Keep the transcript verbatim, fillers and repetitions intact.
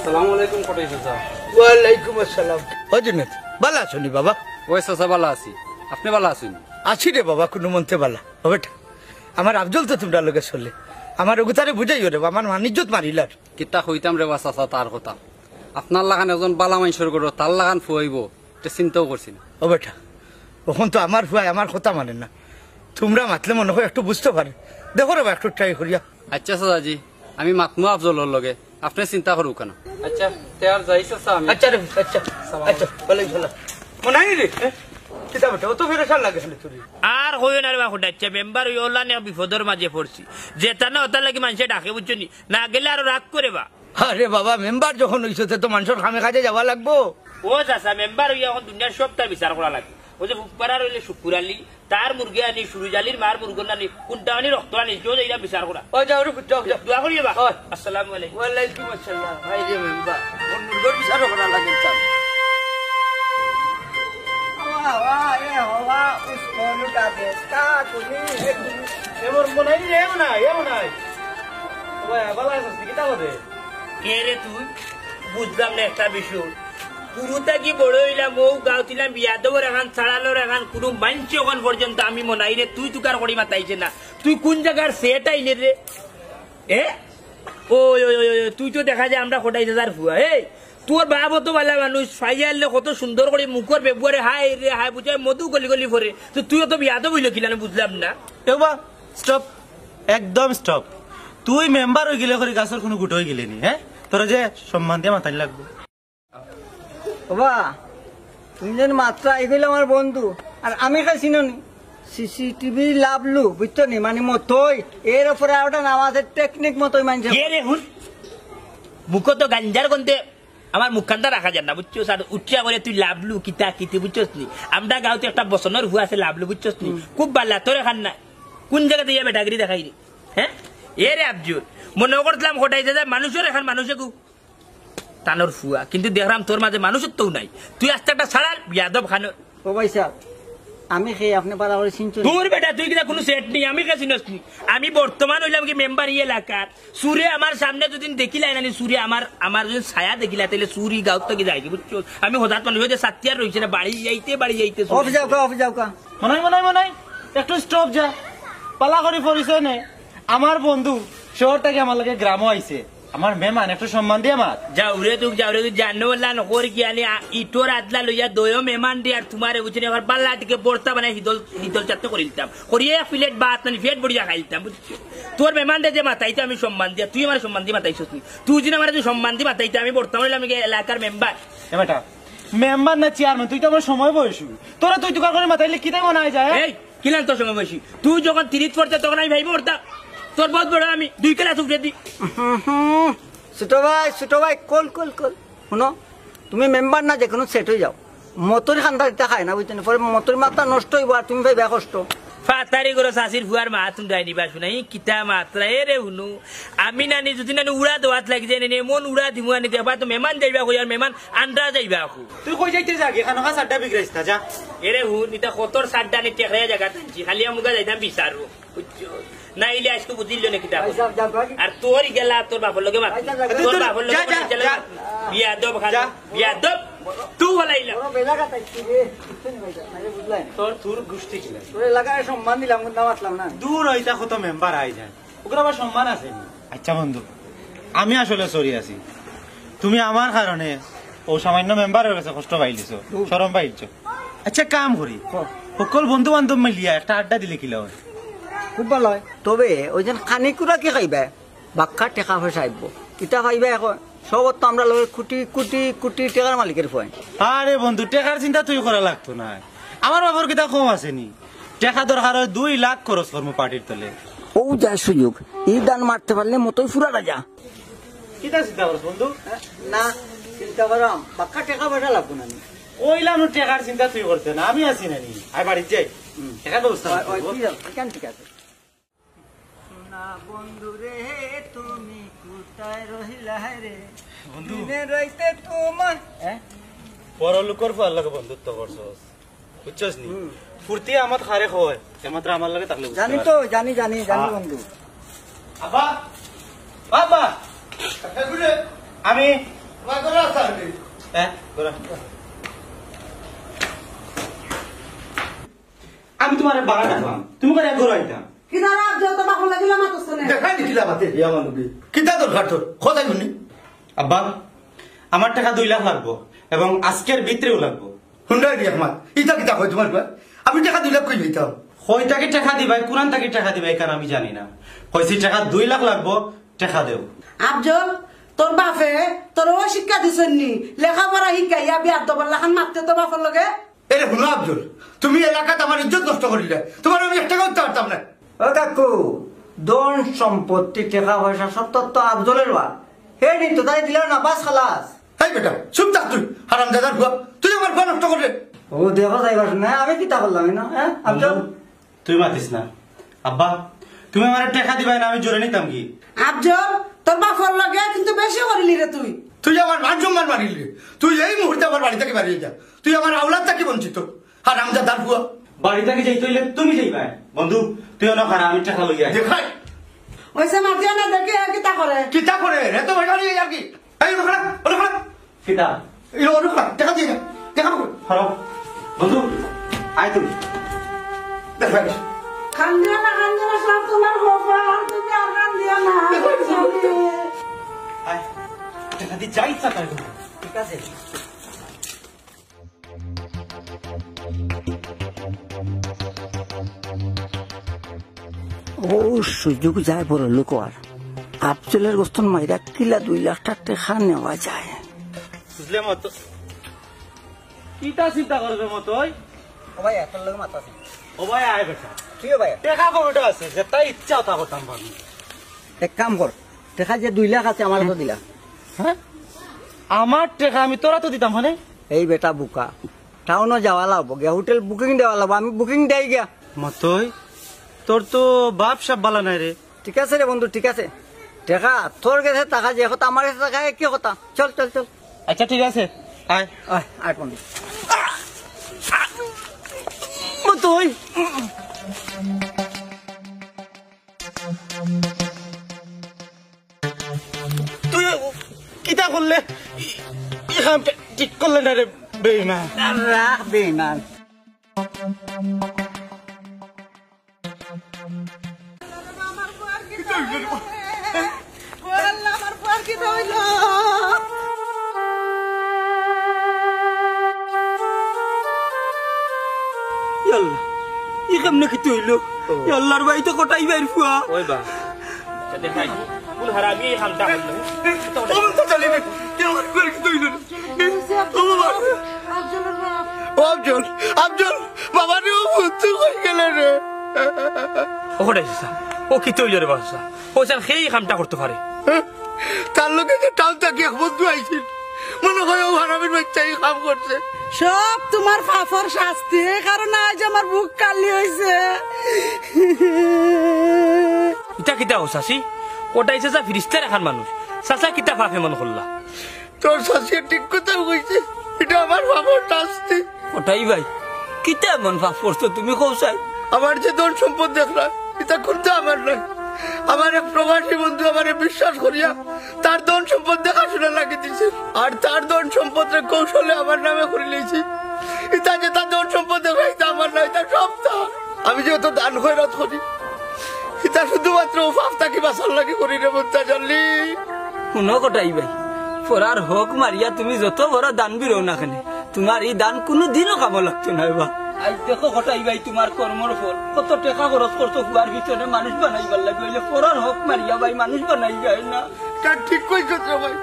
আসসালামু আলাইকুম কটাই চাচা। ওয়ালাইকুম আসসালাম। ও জুনেদ, বালা আছো নি বাবা? ওই চাচা, বালা আছি, আপনে বালা আছইন? আছি রে বাবা, কুনুমন্তে বালা। ও বেটা, আমার আফজল তো তুমরার লগে চলে, আমার অগুতারে বুঝাইও রে বা, আমার মান ইজ্জত মারিলার। কিতা কইতাম রে বা চাচা, তার কথা। আপনার লাখান একজন বালা মানষর ঘরো তার লাখান ফুয়া অইবো, ইতা চিন্তাও করছি না। ও বেটা, অখন তো আমার ফুয়ায় আমার কথা মানে না, তুমরা মাতলে মনে অয় একটু বুঝতো পারে। দেখো রে বা, একটু ট্রাই করিয়া। আইচ্ছা চাচাজি, আমি মাতমু আফজলর লগে, আপনে চিন্তা করউক্কা না। আইচ্ছা, তে আর যাই চাচা আমি। আইচ্ছা রে, আইচ্ছা, আইচ্ছা, ওয়ালাইকুম সালাম। মনাই রে, হ্যাঁ? কিতা বেটা, অত পেরেশান লাগে কেনে তুই? আর কইও না রে বা, কটাই চাচা, মেম্বার অইয়া অলান এক বিপদর মাঝে পড়ছি। যেতা না অতার লাগি মানষে ডাকে, বুঝছো নি? না গেলে আরো রাগ করে বা। আরে বাবা, মেম্বার যখন অইছো, তে তো মানষর কামে কাজে যাওয়া লাগবো। ও চাচা, মেম্বার অইয়া অখন দুনিয়ার সবতার বিচার করা লাগে। অউ যে ফুকপাড়ার অইলে শুকুর আলী, তার মুরগি আনি, সুরুজ আলীর মার মুরগি আনি, কুনটা আনি, রক্ত আনি, কেউ যাইরা বিচার করা। ও যাও রে পুত, যাও, যাও। দোয়া করি বা। ওই। আসসালামু আলাইকুম। ওয়ালাইকুম আসসালাম। হায় রে মেম্বার, অখন মুরগির বিচার করা লাগে। বাবা, বাবা, এ বাবা, উস কোন কা দেখতা তুমি? এ মোর মনাই রে, এ মনাই, এ মনাই। ওই, বালা আছস নি? কিতা করে? কে রে তুই? বুঝলাম না একটা বিষয়। হুরু থাকি বড় অইলাম, অউ গাউত অইলাম বিয়াদবর এখান, ছাড়ালর এখান, কুনু মানষে অখন পর্যন্ত আমি মনাই রে, তুই তুকার করি মাতাইছে না। তুই কুন জাগার সেট আইলে রে? এ? ওই, ওই, ওই, ওই, তুই তো দেখা যায় আমরা কটাই চাচার ফুয়া। এই, তোর বাপ অত বালা মানুষ, ফাইয়া আইলে কত সুন্দর করি মুখর বেবুয়ারে হায় রে হায়, বুঝায় মধু গলি গলি পড়ে। তো তুই অত বিয়াদব অইলে কিলা, আমি বুঝলাম না। এ বা, স্টপ, একদম স্টপ। তুই মেম্বার অইগেলে করি গাছর কুনু গুটা অইগেলে নি, হ্যাঁ? তোরে যে সম্মান দিয়া মাতানি লাগবো। ওবা, তুমি যেন মাত্র আই কইলে আমার বন্ধু, আর আমি খাইছি নি সিসিটিভি লাভলু, বুঝছো নি? মানে মতই, এর উপরে আরোটা নাম আছে টেকনিক মতই মানষে। কে রে হুন? মুখো তো গাঞ্জার গন্ধে আমার মুখখানটা রাখা যায় না, বুঝছো? আর উঠিয়া করে তুই লাভলু, কিতা কিতি, বুঝছস নি? আমরা গাউত একটা বসনর ফুয়া আছে লাভলু, বুঝছস নি? হুম। খুব বালা, তোর এখান না। কোন জাগাত ইয়া বেটাগিরি দেখাই রে? হ্যাঁ? এ রে আফজল, মনে করছিলাম কটাই চাচা, মানষর এখান মানষে গু তানর ফুয়া, কিন্তু দেখলাম তোর মাঝে মানুষত্বও নাই। তুই আস্তে একটা ছাড়াল বিয়াদব খানোর। ও ভাই সাহেব, আমি কে আপনে বালা করি চিনছইন নি? দূর বেটা, তুই কিতা কুনু সেট নি, আমি কে চিনস নি? আমি বর্তমান অইলাম কি মেম্বার ই এলাকার। চুরে আমার সামনে যদি দেখিলায় না নি, চুরে আমার, আমার যদি ছায়া দেখিলায়, তাইলে চুর ই গাউত থাকি যায়গি, বুঝছো? আমি হঠাৎ মানুষ অইতে সাতিয়ার রইছে না, বাড়ি যাইতে, বাড়ি যাইতে চুর। অফিস যাও কা, অফিস যাও কা। মনাই, মনাই, মনাই, একটু স্টপ যা। বালা করি পরিচয় নে। আমার বন্ধু শহর থাকি আমার লগে গ্রামো আইছে। আমার মেহমান, একটু সম্মান দিয়া মাত। যাও রে তুই, যাও রে তুই, জানো আল্লাহ নকর কি আনি, আ, ইটর আদলা লইয়া দয়ও মেহমান দি আর তুমারে বুঝি নি, আমার বালা টিকে বর্তা বানাই হিদল, হিদল চাটতে করি দিতাম। করিয়া এক প্লেট ভাত নানি পেট ভরিয়া খাই দিতাম, বুঝছো? তোর মেহমান দে যে মাতাইতে আমি সম্মান দিয়া, তুই আমার সম্মান দি মাতাইছস নি। তুই যদি আমার তুই সম্মান দি মাতাইতে আমি বর্তমান অইলাম কি এলাকার মেম্বার। এ বেটা, মেম্বার না চেয়ারম্যান, তুই তো আমার সমবয়সী। তোরা তুই তুকার করি মাতাইলে কিতা মনে অয় যায়, হ্যাঁ? এই, কিলান তোর সমবয়সী? তুই যখন তিরিশ পড়তে তখন আমি ভাই পড়তাম। তোর বহুত বড় আমি, দুই ক্লাস উপরে দি। হুম, হুম। ছোট ভাই, ছোট ভাই, কল, কল, কল। হুনো, তুমি মেম্বার না, যে কুনু সেট অই যাও। মতর খান্দা দিতা খায় না, বুঝছো নি? পরে মতর মাথা নষ্ট অইবো আর তুমি পাইবায় কষ্ট। ফাতারি করো চাচির ফুয়ার মা, তুমি ডাইনি বা শুনাই, কিতা মাতরা, এ রে হুনু। আমি নানি যদি নানি উড়া দেওয়াত লাগি যাই নানি, এমন উড়া দিমু আনি দেখবা তো মেহমান যাইবা কই আর মেহমান আন্ডা যাইবা কই। তুই কই যাইতে যাগি? খানো খা সাড্ডা বিগড়াইস না, যা। এরে হুন, ইতা কতর সাড্ডা নি টেকরা জাগা টানছি, খালি আমুগা যাইতাম বিচারো। বুঝছো? না ইলে আজকে বুঝিল না কিতা। ভাই সাহেব, যাও, যাও। আর তোর গেলা তোর বাপর লগে মাত। ভাই সাহেব, যাও। তোর বাপর লগে যা, যা, মাত, যা। বিয়াদব খান, যা। বিয়াদব। তুই বলাইলা। বড় বেজাগা তাই কি রে? বুঝলাই না। তোর, তোর গুষ্টি কিলা? তোর এলাকায় সম্মান দিলাম, কিন্তু মাতলাম না। দূর অইতা কত মেম্বার আই যায়। ওগুলো আবার সম্মান আছে নি? আচ্ছা বন্ধু, আমি আসলে সরি আছি। তুমি আমার কারণে ও সামান্য মেম্বারর গেছে কষ্ট পাইলিছো, শরম পাইছো। আচ্ছা, কাম করি, সকল বন্ধু বান্ধব মিলিয়া একটা আড্ডা দিলে কিলা অয়? খুব ভালা অয়। তবে ওই যেন খানিকুরা কি খাইবা? বাক্কা টেকা পয়সা আইবো। কিতা পাইবা এখন? সবর তো আমরা লগে কোটি কোটি কোটি টেকার মালিকের ফুয়াইন। আরে বন্ধু, টেকার চিন্তা তুই করা লাগতো নায়। আমার বাপর কিতা কম আছে নি? টেকা দরকার অয় দুই লাখ খরচ করমু পার্টির তলে। অউ যা সুযোগ, ই দান মারতে পারলে মতই ফুরা রাজা। কিতা চিন্তা করছ বন্ধু? না, চিন্তা করাম। বাক্কা টেকা পয়সা লাগবো না নি? কইলাম নু টেকার চিন্তা তুই করতে না, আমি আছি না নি? আয় বাড়িত যাই। হুম। টেকার ব্যবস্থা অয়, অয়, করবো। তুই যাও, এখান ঠিক আছে। সোনা বন্ধু রে, তুমি কোথায় রহিলা রে? বন্ধু। দিনে রাইতে তোমার হ্যাঁ? পরলোকর ফুয়ার লগে বন্ধুত্ব করছস, বুঝছস নি? হুম। ফুর্তি আমত খারে কয়, একমাত্র আমার লগে থাকলে বুঝতে জানি পারবি। তো, জানি, জানি, জানি আ- বন্ধু। আব্বা, আব্বা, আমি, হ্যাঁ, ঘুরা। আমি তুমারে বাড়া ডাকলাম, তুমি করে ঘুরাইতাম। কিতা রে আফজল, তোর বাপর লগে ইলা মাতস কেনে? দেখাই নি কিলা মাতে। ইয়া মানবি। কিতা দরকার তোর? কথা হুনি। আব্বা, আমার টেকা দুই লাখ লাগবো এবং আজকের ভিতরেউ লাগবো। হুন্ডাই রে আমার, ইতা কিতা কয় তুমার কয়? আমি টেকা দুই লাখ কই লইতাম? কই থাকি টেকা দিবায়, কুরান থাকি টেকা দিবায়, ইখান আমি জানি না। কইছি টেকা দুই লাখ লাগবো, টেকা দেও। আফজল, তোর বাপে তোরে অউ শিক্ষা দিছইন নি? লেখাপড়া শিখাইয়া বেয়াদবর লাখান মাততে তোর বাপর লগে? এরে হুনো আফজল, তুমি এলাকাত আমার ইজ্জত নষ্ট করিলায়, তুমারে আমি এক টেকা দিতাম পারতাম না। ও কাকু, ধন সম্পত্তি টেকা পয়সা সব তো, তো আফজলর বা। হে নি তো তাই দিল না, বাস খালাস। এই বেটা, চুপ থাক তুই, হারামজাদার ফুয়া, তুই আমার ফুয়া নষ্ট কররে। ও দেখো যাইবার না, আমি কিতা করলাম না, হ্যাঁ? আফজল। তুই মাতিস না। আব্বা, তুমি আমারে টেকা দিবায় না, আমি জুরে নিতাম কি? আফজল, তোর বাপর লগে কিন্তু বেশি করিলি রে তুই। তুই আমার মান সম্মান মারিলি রে। তুই এই মুহূর্তে আমার বাড়ি থাকি বারইয়া যা। তুই আমার আওলাদ থাকি বঞ্চিত। হারামজাদার ফুয়া। বাড়ি থাকি যাইতে অইলে তুমি যাইবায়। বন্ধু, তুই অনো খাড়া, আমি টেকা লইয়া আই। দেখাই। অইছে মাতিয়া না, দেখি আর কিতা করে। কিতা করে? এত বেটা নিয়ে আর কি? এই অনো খাড়া, অনো খাড়া। কিতা? এই অনো খাড়া, টেকা দিয়া যা। টেকা কই? খাড়া। বন্ধু, আয় তুই। দেখাই। কান্দিও না, কান্দিও না, সব তুমার কপাল, তুমি আর কান্দিও না। আয়, টেকা দি যা ইচ্ছা তাই কর। ঠিক আছে। অউ সুযোগ যায় বড়লোক অওয়ার। আফজলর গস্তন মাইরা কিলা দুই লাখ টেকা নেওয়া যায়। বুঝলে মতো? কিতা চিন্তা করবে মতো ওই? ও ভাই, তোর লগে মাত আছে। ও ভাই, আয় বেটা। কি ও ভাই? টেকা কমিটা আছে, যেটা ইচ্ছা ওটা করতাম পারবি। এক কাম কর, টেকা যে দুই লাখ আছে, আমারে তো দিলা। হ্যাঁ? আমার টেকা আমি তোরে তো দিতাম, মানে? এই বেটা বুকা, টাউনো যাওয়া লাগবো গিয়া, হোটেল বুকিং দেওয়া লাগবো, আমি বুকিং দেই গিয়া। মতই, তোর তো বাপ সাব বালা নাই রে। ঠিক আছে রে বন্ধু, ঠিক আছে। টেকা তোর গেছে, টেকা যে কথা, আমার গেছে টেকা একই কথা। চল, চল, চল। আচ্ছা, ঠিক আছে, আয়। আয়, আয় বন্ধু। মতই। তুই কিতা করলে? ই কামটা ঠিক করলে না রে বেঈমান। রাখ বেঈমান। ইয়াল্লা, ই কেমনে কিতা অইলো? ও। ইয়াল্লার ভাই তো কটাই ভাইর ফুয়া। ওই বা। আচ্ছা, দেখাই। কোন হারামি এই কামটা করলো? ও, তো চলি রে। কে আমার ফুয়ার কিতা অইলো রে? ও বাবা। ও আফজল, আফজল, বাবা রে, ও ভূত তো কই গেলে রে? ও কটাই চাচা, ও কিতা অইলো রে বাবা চাচা? ও স্যার, সেই কামটা করতে পারে। তার লগে যে টাউন থাকি এক বন্ধু আইছিল, মনে হয় ও হারামির বাচ্চা এই কাম করছে। সব তুমার পাপর শাস্তি, এই কারণে আইজ আমার বুক খালি অইছে। ইটা কিতা ও চাচি? কটাই চাচা ফিরিস্তার এখান মানুষ, চাচা কিতা পাপ এমন করলা? তোর চাচিয়ে ঠিক কথা কইছে, ইটা আমার পাপর শাস্তি। কটাই ভাই, কিতা এমন পাপ করছো তুমি কও চাই? আমার যে ধন সম্পদ দেখরা, ইতা কুন্তা আমার নায়। আমার এক প্রবাসী বন্ধু আমারে বিশ্বাস করিয়া তার ধন সম্পদ দেখাশোনা লাগি দিছে, আর তার ধন সম্পদরে কৌশলে আমার নামে করি লইছে। ইতা যে তার ধন সম্পদ দেখরা, ইতা আমার নায়, ইতা সব তার। আমি যে অত দান খয়রাত করি, ইতা শুধুমাত্র ও পাপ থাকি বাঁচার লাগি করি রে মুন্তাজ আলী। হুনো কটাই ভাই, পরার হক মারিয়া তুমি যত বড় দানবীর অও না কেনে, তুমার ই দান কুনুদিনও কামো লাগতো নায় বা। আইজ দেখো কটাই ভাই, তুমার কর্মর ফল। কত টেকা খরচ করছো ফুয়ার পিছনে মানুষ বানাইবার লাগি, অইলে পরার হক মারিয়া ভাই মানুষ বানাই যায় না। তা ঠিক কইছো তো ভাই।